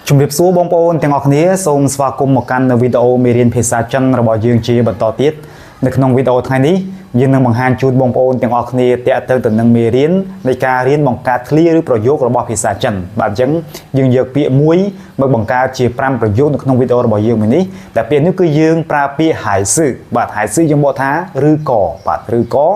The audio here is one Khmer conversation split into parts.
ជំរាបសួរបងប្អូនទាំងអស់គ្នាសូមស្វាគមន៍មកកាន់នៅវីដេអូមេរៀនភាសាចិនរបស់យើងជាបន្តទៀតនៅក្នុងវីដេអូថ្ងៃនេះយើងនឹងបង្ហាញជូនបងប្អូនទាំងអស់គ្នាទាក់ទងទៅនឹងមេរៀននៃការរៀនបង្កើតឃ្លាឬប្រយោគរបស់ភាសាចិនបាទអញ្ចឹងយើងយកពាក្យមួយមកបង្កើតជា5ប្រយោគនៅក្នុងវីដេអូរបស់យើងមួយនេះតែពាក្យនេះគឺយើងប្រើពាក្យហៃស៊ឺបាទហៃស៊ឺយើងបកថាឬក៏បាទឬក៏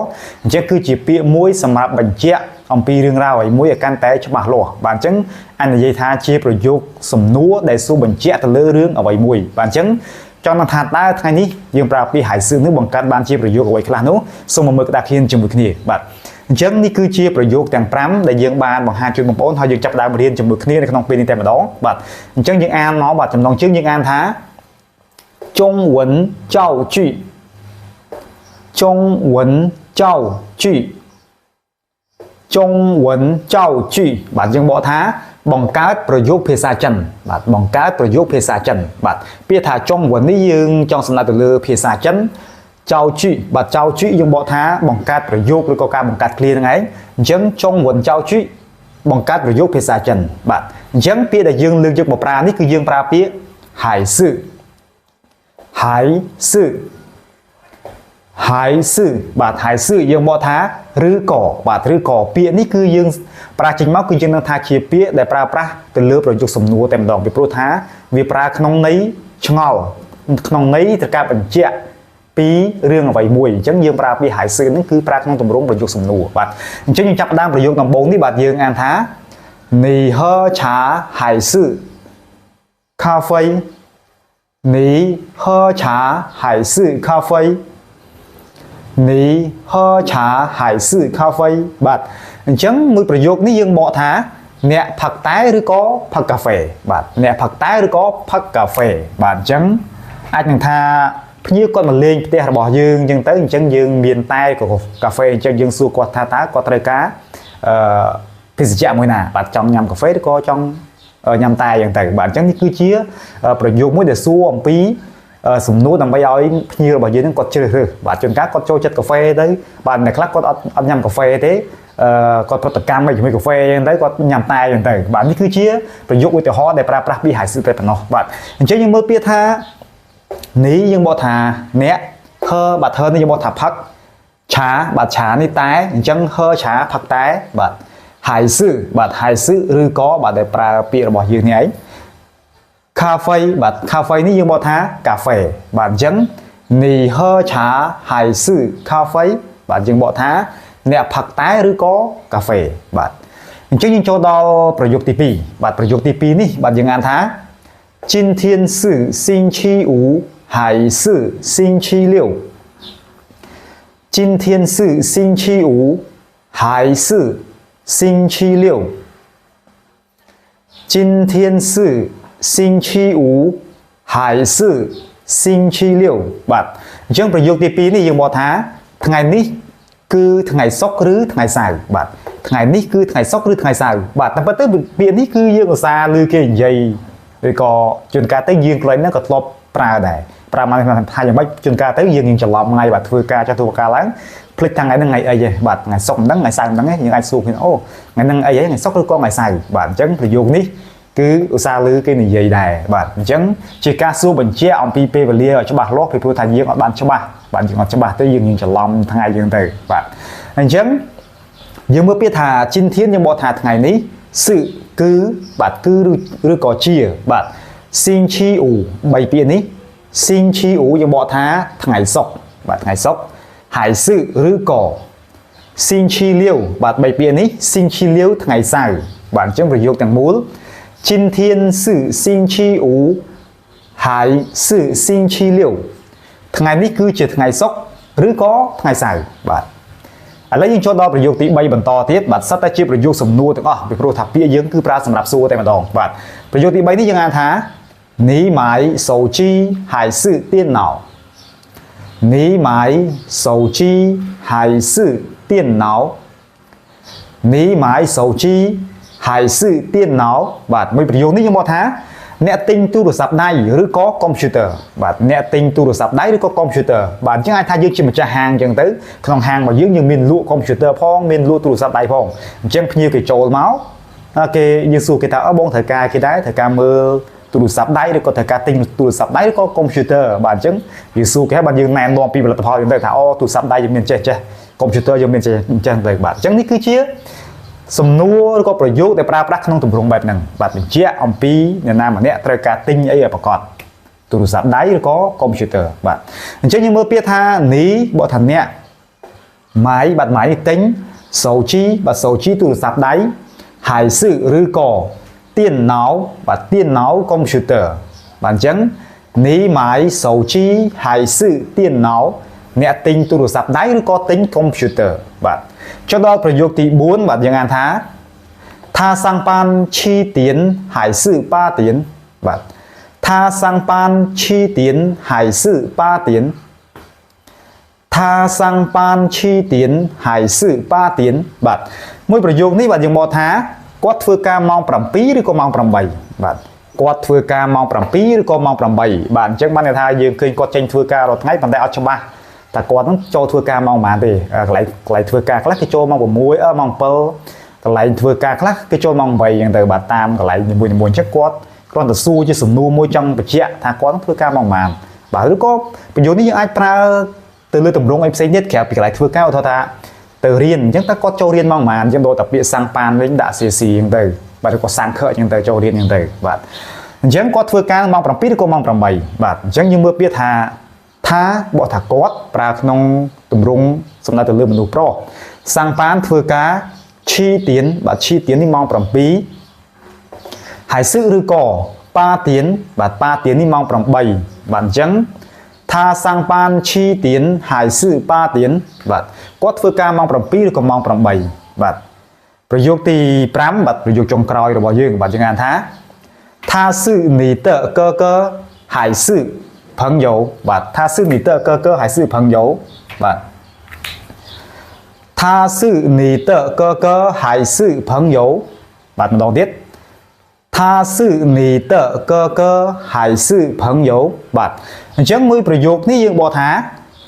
អញ្ចឹងគឺជាពាក្យមួយសម្រាប់បញ្ជាក់អំពីរឿងរ៉ាវឲ្យមួយឲ្យកាន់តែច្បាស់លាស់បាទអញ្ចឹងអញនិយាយថាជាប្រយោគសំណួរដែលសួរបញ្ជាក់ទៅលើរឿងអ្វីមួយបាទអញ្ចឹងចង់នឹងថាតើថ្ងៃនេះយើងប្រើពាក្យហៃស៊ឺនេះបង្កើតបានជាប្រយោគអ្វីខ្លះនោះសូមមកមើលក្តារខៀនជាមួយគ្នាបាទអញ្ចឹងនេះគឺជាប្រយោគទាំង5ដែលយើងបានបង្ហាញជូនបងប្អូនហើយយើងចាប់ផ្ដើមរៀនជាមួយគ្នានៅក្នុងពេលនេះតែម្ដងបាទអញ្ចឹងយើងអានមកបាទចំណងជើងយើងអានថាចុងវិនចៅជីចុងវិនចៅជីចុងវិនចៅជីបាទយើងបកថាបង្កើតប្រយោគភាសាចិនបាទបង្កើតប្រយោគភាសាចិនបាទពាក្យថាចុងវិននេះយើងចង់សំដៅទៅលើភាសាចិនចៅជីបាទចៅជីយើងបកថាបង្កើតប្រយោគឬក៏ការបង្កើតឃ្លាហ្នឹងឯងអញ្ចឹងចុងវិនចៅជីបង្កើតប្រយោគភាសាចិនបាទអញ្ចឹងពាក្យដែលយើងលើកយកមកប្រើនេះគឺយើងប្រើពាក្យហៃស៊ឺហៃស៊ឺហៃស៊ឺបាទហៃស៊ឺយើងបកថាឬក៏បាទឬក៏ពាក្យនេះគឺយើងប្រើចេញមកគឺយើងនឹងថាជាពាក្យដែលប្រើប្រាស់ទៅលើប្រយោគសំណួរតែម្ដងពីព្រោះថាវាប្រើក្នុងន័យឆ្ងល់ក្នុងន័យត្រូវការបញ្ជាក់ពីរឿងអ្វីមួយអញ្ចឹងយើងប្រើពាក្យហៃស៊ឺហ្នឹងគឺប្រើក្នុងទម្រង់ប្រយោគសំណួរបាទអញ្ចឹងយើងចាប់ផ្ដើមប្រយោគដំបូងនេះបាទយើងអានថានីហឺឆាហៃស៊ឺកាហ្វេនីហឺឆាហៃស៊ឺកាហ្វេនីហឺឆាហៃស៊ឺកាហ្វេបាទអញ្ចឹងមួយប្រយោគនេះយើងបកថាអ្នកផឹកតែឬក៏ផឹកកាហ្វេបាទអ្នកផឹកតែឬក៏ផឹកកាហ្វេបាទអញ្ចឹងអាចនឹងថាភ្ញៀវគាត់មកលេងផ្ទះរបស់យើងអញ្ចឹងទៅអញ្ចឹងយើងមានតែក៏កាហ្វេអញ្ចឹងយើងសួរគាត់ថាតើគាត់ត្រូវការភេសជ្ជៈមួយណាបាទចង់ញ៉ាំកាហ្វេឬក៏ចង់ញ៉ាំតែអញ្ចឹងទៅបាទអញ្ចឹងនេះគឺជាប្រយោគមួយដែលសួរអំពីសំណួរដើម្បីឲ្យភ្ញៀវរបស់យើងនឹងគាត់ជ្រើសរើសបាទជួនកាលគាត់ចូលចិត្តកាហ្វេទៅបាទអ្នកខ្លះគាត់អត់ញ៉ាំកាហ្វេទេគាត់ប្រតិកម្មជាមួយកាហ្វេអញ្ចឹងទៅគាត់ញ៉ាំតែអញ្ចឹងទៅបាទនេះគឺជាប្រយោគឧទាហរណ៍ដែលប្រើប្រាស់ពីហៃស៊ឺតែប៉ុណ្ណោះបាទអញ្ចឹងយើងមើលពាក្យថានេះយើងបកថាអ្នកហឺបាទហឺនេះយើងបកថាផឹកឆាបាទឆានេះតែអញ្ចឹងហឺឆាផឹកតែបាទហៃស៊ឺបាទហៃស៊ឺឬក៏បាទដែលប្រើពាក្យរបស់យើងនេះឯងកាហ្វេបាទកាហ្វេនេះយើងបកថាកាហ្វេបាទអញ្ចឹងនីហឺឆាហៃស៊ឺកាហ្វេបាទយើងបកថាអ្នកផឹកតែឬក៏កាហ្វេបាទអញ្ចឹងយើងចូលដល់ប្រយោគទី2បាទប្រយោគទី2នេះបាទយើងអានថា今天是星期五还是星期六今天是星期五还是星期六今天是星期五还是星期六បាទអញ្ចឹងប្រយោគទី2នេះយើងបកថាថ្ងៃនេះគឺថ្ងៃសុក្រឬថ្ងៃសៅរ៍បាទថ្ងៃនេះគឺថ្ងៃសុក្រឬថ្ងៃសៅរ៍បាទតែប៉ុន្តែពាក្យនេះគឺយើងឧស្សាហ៍ឮគេនិយាយឬក៏ជួនកាលទៅយើងខ្លួនហ្នឹងក៏ធ្លាប់ប្រើដែរប្រើមកថាយ៉ាងម៉េចជួនកាលទៅយើងច្រឡំថ្ងៃបាទធ្វើការចាស់ធ្វើការឡើងភ្លេចថ្ងៃហ្នឹងថ្ងៃអីហ៎បាទថ្ងៃសុក្រមិនដឹងថ្ងៃសៅរ៍មិនដឹងយើងអាចសួរគ្នាអូថ្ងៃហ្នឹងអីហ៎ថ្ងៃសុក្រឬក៏ថ្ងៃសៅរ៍បាទអញ្ចឹងប្រយោគនេះគឺឧស្សាហ៍ឮគេនិយាយដែរបាទអញ្ចឹងជាការសួរបញ្ជាក់អំពីពេលវេលាឲ្យច្បាស់លាស់ពីព្រោះថាយើងអត់បានច្បាស់បាទយើងអត់ច្បាស់ទេយើងច្រឡំថ្ងៃយើងទៅបាទអញ្ចឹងយើងមើលពាក្យថាជីនធានយើងបកថាថ្ងៃនេះស៊ឺគឺបាទគឺឬក៏ជាបាទស៊ីងឈីអ៊ូ3ពាក្យនេះស៊ីងឈីអ៊ូយើងបកថាថ្ងៃសុក្របាទថ្ងៃសុក្រហៃស៊ឺឬក៏ស៊ីងឈីលាវបាទ3ពាក្យនេះស៊ីងឈីលាវថ្ងៃសៅរ៍បាទអញ្ចឹងប្រយោគទាំងមូល今天是星期五还是星期六ថ្ងៃនេះគឺជាថ្ងៃសុក្រឬក៏ថ្ងៃសៅរ៍បាទឥឡូវយើងចូលដល់ប្រយោគទី3បន្តទៀតបាទសិតតែជាប្រយោគសំណួរទាំងអស់ពីព្រោះថាពាក្យយើងគឺប្រើសម្រាប់សួរតែម្ដងបាទប្រយោគទី3នេះយើងអានថា你买手机还是电脑你买手机还是电脑你买手机还是电脑បាទមួយប្រយោគនេះយើងមកថាអ្នកទិញទូរស័ព្ទដៃឬក៏កុំព្យូទ័របាទអ្នកទិញទូរស័ព្ទដៃឬក៏កុំព្យូទ័របាទអញ្ចឹងអាចថាយើងជាម្ចាស់ហាងអញ្ចឹងទៅក្នុងហាងរបស់យើងយើងមានលក់កុំព្យូទ័រផងមានលក់ទូរស័ព្ទដៃផងអញ្ចឹងភ្ញៀវគេចូលមក គេយើងសួរគេថាអើបងត្រូវការគេដែរត្រូវការមើលទូរស័ព្ទដៃឬក៏ត្រូវការទិញទូរស័ព្ទដៃឬក៏កុំព្យូទ័របាទអញ្ចឹងយើងសួរគេបាទយើងណែនាំពីផលិតផលយើងទៅថាអូទូរស័ព្ទដៃយើងមានចេះចេះកុំព្យូទ័រយើងមានចេះអញ្ចឹងទៅបាទអញ្ចឹងនេះគឺជាសំណួរឬក៏ប្រយោគដែលប្រើប្រាស់ក្នុងទម្រង់បែបហ្នឹងបាទបញ្ជាក់អំពីអ្នកណាម្នាក់ត្រូវការទិញអីឲ្យប្រាកដទូរស័ព្ទដៃឬក៏កុំព្យូទ័របាទអញ្ចឹងយើងមើលពាក្យថានីបកថាអ្នកម៉ៃបាទម៉ៃនេះទិញសូជីបាទសូជីទូរស័ព្ទដៃហើយសឺឬក៏ទៀនណៅបាទទៀនណៅកុំព្យូទ័របាទអញ្ចឹងនីម៉ៃសូជីហើយសឺទៀនណៅអ្នកទិញទូរស័ព្ទដៃឬក៏ទិញកុំព្យូទ័របាទចុះដល់ប្រយោគទី4បាទយើងអានថាថាសាំងប៉ានឈីទៀនហើយសឺប៉ាទៀនបាទ他上班7点还是8点他上班7点还是8点បាទមួយប្រយោគនេះបាទយើងមកថាគាត់ធ្វើការម៉ោង7ឬក៏ម៉ោង8បាទគាត់ធ្វើការម៉ោង7ឬក៏ម៉ោង8បាទអញ្ចឹងបានន័យថាយើងឃើញគាត់ចេញធ្វើការរាល់ថ្ងៃប៉ុន្តែអត់ច្បាស់ថាគាត់នឹងចូលធ្វើការម៉ោងប៉ុន្មានទេកន្លែងធ្វើការខ្លះគេចូលម៉ោង6ម៉ោង7កន្លែងធ្វើការខ្លះគេចូលម៉ោង8អញ្ចឹងទៅបាទតាមកន្លែងនីមួយៗអញ្ចឹងគាត់គ្រាន់តែសួរជាសំណួរមួយចង់បញ្ជាក់ថាគាត់ធ្វើការម៉ោងប៉ុន្មានបាទឬក៏ប្រយោគនេះយើងអាចប្រើទៅលើទម្រង់អីផ្សេងទៀតក្រៅពីកន្លែងធ្វើការឧទាហរណ៍ថាទៅរៀនអញ្ចឹងតើគាត់ចូលរៀនម៉ោងប៉ុន្មានអញ្ចឹងដូចតែពាក្យសាំងប៉ានវិញដាក់ CC អញ្ចឹងទៅបាទឬក៏សាំងខអញ្ចឹងទៅចូលរៀនអញ្ចឹងទៅបាទអញ្ចឹងគាត់ធ្វើការម៉ោង7ឬក៏ម៉ោង8បាទអញ្ចឹងយើងមើលពាក្យថាថាបកថាគាត់ប្រើក្នុងទម្រង់សំដៅទៅលើមនុស្សប្រុសសាំងប៉ានធ្វើការឈីទៀនបាទឈីទៀននេះម៉ោង7ហើយសឹកឬក៏ប៉ាទៀនបាទប៉ាទៀននេះម៉ោង8បាទអញ្ចឹងថាសាំងប៉ានឈីទៀនហើយសឹប៉ាទៀនបាទគាត់ធ្វើការម៉ោង7ឬក៏ម៉ោង8បាទប្រយោគទី5បាទប្រយោគចុងក្រោយរបស់យើងបាទយើងអានថាថាសឹនីតកកហើយសឹ朋友បាទថាសឹនីតកកហើយសឹ朋友បាទ他是你的哥哥还是朋友បាទម្ដងទៀត他是你的哥哥还是朋友បាទអញ្ចឹងមួយប្រយោគនេះយើងបកថា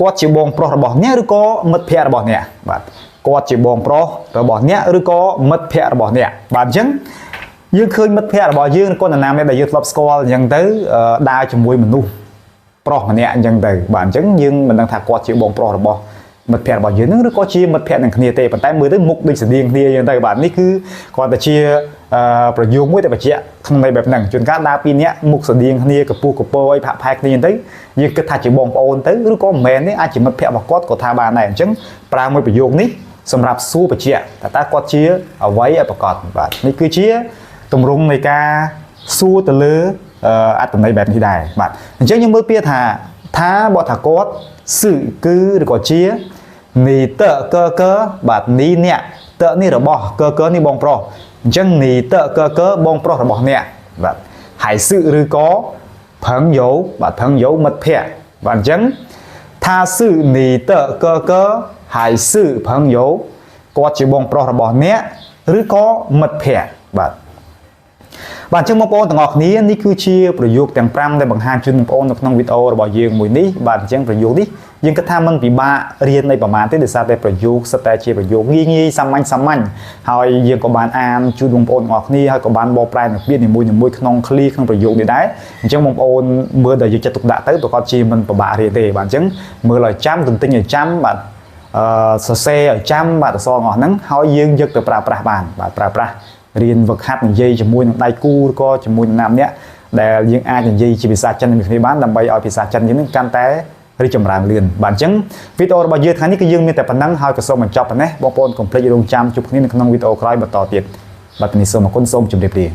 គាត់ជាបងប្រុសរបស់អ្នកឬក៏មិត្តភ័ក្តិរបស់អ្នកបាទគាត់ជាបងប្រុសរបស់អ្នកឬក៏មិត្តភ័ក្តិរបស់អ្នកបាទអញ្ចឹងយើងឃើញមិត្តភ័ក្តិរបស់យើងឬក៏នរណាម្នាក់ដែលយើងធ្លាប់ស្គាល់អញ្ចឹងទៅដើរជាមួយមនុស្សប្រុសម្នាក់អញ្ចឹងទៅបាទអញ្ចឹងយើងមិនដឹងថាគាត់ជាបងប្រុសរបស់មិត្តភ័ក្តិរបស់យើងនឹងឬក៏ជាមិត្តភ័ក្តិនឹងគ្នាទេប៉ុន្តែមើលទៅមុខដូចស្តៀងគ្នាអញ្ចឹងទៅបាទនេះគឺគាត់តែជាប្រយោគមួយដែលបញ្ជាក់ក្នុងន័យបែបហ្នឹងជួនកាលដើរពីរនាក់មុខស្តៀងគ្នាកពុះកពោអីផាក់ផែគ្នាទៅយើងគិតថាជាបងប្អូនទៅឬក៏មិនមែនទេអាចជាមិត្តភ័ក្តិរបស់គាត់ក៏ថាបានដែរអញ្ចឹងប្រើមួយប្រយោគនេះសម្រាប់សួរបញ្ជាក់ថាតើគាត់ជាអ្វីឲ្យប្រាកដបាទនេះគឺជាទម្រង់នៃការសួរទៅលើអត្ថន័យបែបនេះដែរបាទអញ្ចឹងយើងមើលពាក្យថាថាបកថាគាត់សឹគឺឬក៏ជានីតកកបាទនីអ្នកតនេះរបស់កកនេះបងប្រុសអញ្ចឹងនីតកកបងប្រុសរបស់អ្នកបាទហើយសឹឬក៏朋友បាទ朋友មិត្តភ័ក្តិបាទអញ្ចឹងថាសឹនីតកកហើយសឹ朋友គាត់ជាបងប្រុសរបស់អ្នកឬក៏មិត្តភ័ក្តិបាទបាទអញ្ចឹងបងប្អូនទាំងអស់គ្នានេះគឺជាប្រយោគទាំង5ដែលបង្ហាញជូនបងប្អូននៅក្នុងវីដេអូរបស់យើងមួយនេះបាទអញ្ចឹងប្រយោគនេះយើងគិតថាមិនពិបាករៀននៃប្រមាណទេដោយសារតែប្រយោគសុទ្ធតែជាប្រយោគងាយងាយសាមញ្ញសាមញ្ញហើយយើងក៏បានអានជូនបងប្អូនទាំងអស់គ្នាហើយក៏បានបកប្រែនូវពាក្យនីមួយៗក្នុងឃ្លាក្នុងប្រយោគនេះដែរអញ្ចឹងបងប្អូនមើលដល់យកចិត្តទុកដាក់ទៅប្រកាសជាមិនពិបាករៀនទេបាទអញ្ចឹងមើលឲ្យចាំទន្ទិញឲ្យចាំបាទសរសេរឲ្យចាំបាទអក្សរទាំងអស់ហ្នឹងហើយយើងយកទៅប្រើប្រាស់បានបាទប្រើប្រាស់រៀនវឹកហាត់និយាយជាមួយនឹងដៃគូឬក៏ជាមួយនឹងណាម្នាក់ដែលយើងអាចនិយាយជាភាសាចិនជាមួយគ្នាបានដើម្បីឲ្យភាសាចិនយើងនឹងកាន់តែរីកចម្រើនលឿនបាទអញ្ចឹងវីដេអូរបស់យើងថ្ងៃនេះគឺយើងមានតែប៉ុណ្ណឹងហើយក៏សូមបញ្ចប់ប៉ុណ្ណេះបងប្អូនកុំភ្លេចរងចាំជួបគ្នានៅក្នុងវីដេអូក្រោយបន្តទៀតបាទនេះសូមអរគុណសូមជម្រាបលា